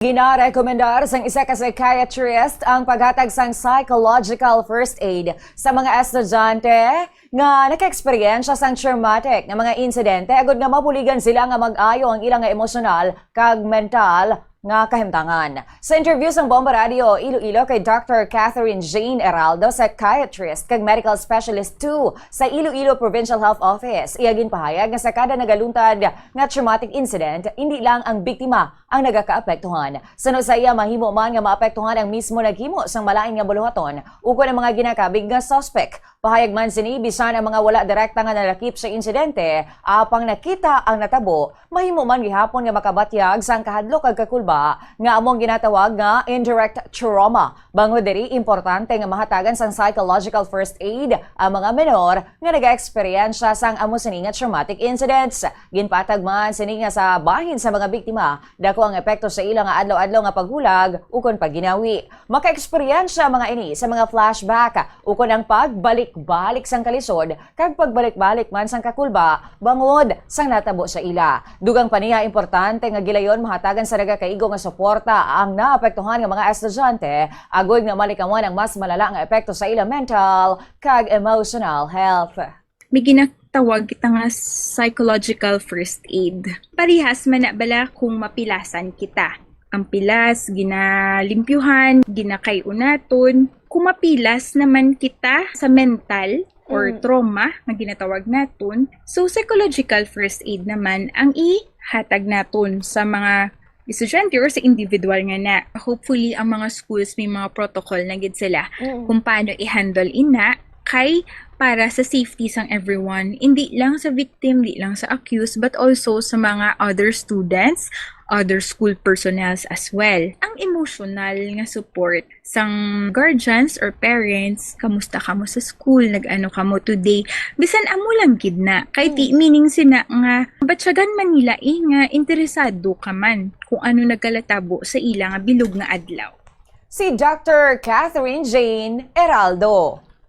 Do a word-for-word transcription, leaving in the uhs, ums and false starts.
Ginarekomendar sang isa ka psychiatrist ang paghatag sang psychological first aid sa mga estudyante nga nakaeksperyensya sang traumatic nga mga insidente, agud nga mabuligan sila nga mag-ayo ang ilang nga emosyonal kag mental nga kahimtangan. Sa interview sang Bomba Radio Iloilo kay Doctor Catherine Jane Eraldo, psychiatrist kag medical specialist two sa Iloilo Provincial Health Office, iya ginpahayag nga sa kada nagaluntad nga traumatic incident, hindi lang ang biktima ang nagakaapektuhan. Suno sa iya, mahimo man nga maapektuhan ang mismo naghimo sang malain nga buluhaton ukon ang mga ginakabig nga suspek. Pahayag man sini, bisan ang mga wala direkta nga nalakip sa insidente, apang nakita ang natabo, mahimo man gihapon nga makabatyag sang kahadlok kag kakulba nga amo ang ginatawag nga indirect trauma. Bangod diri, importante nga mahatagan sang psychological first aid ang mga menor nga nagaeksperyensya sang amo sini nga traumatic incidents. Ginpatag man sini nga sa bahin sa mga biktima, dako ang epekto sa ila nga adlaw-adlaw nga paghulag ukon pagginawi. Makaeksperyensya ang mga ini sa mga flashback ukon ang pagbalik-balik sang kalisod kag pagbalik-balik man sang kakulba bangod sang natabo sa ila. Dugang pa niya, importante nga gilayon mahatagan sa nagakaigo nga suporta ang naapektuhan nga mga estudyante, agod nga malikawan ang mas malala nga epekto sa ila mental kag emotional health. May ginatawag kita nga psychological first aid. Parihas man na bala kung mapilasan kita. Ang pilas, ginalimpyuhan, ginakay-unaton. Kung mapilas naman kita sa mental or Mm. trauma nga ginatawag naton, so psychological first aid naman ang ihatag naton sa mga estudyante or sa individual nga na. Hopefully, ang mga schools may mga protocol na gid sila Mm. kung paano i-handle ina, kay para sa safety sang everyone, hindi lang sa victim, hindi lang sa accused, but also sa mga other students, other school personnels as well. Ang emotional nga support sang guardians or parents, kamusta kamo sa school, nag-ano kamo today, bisan amo lang gid na. Kay ti, Mm. meaning sina nga batyagan man nila, eh, nga interesado ka man kung ano nagkalatabo sa ila nga bilog nga adlaw. Si Doctor Catherine Jane Eraldo.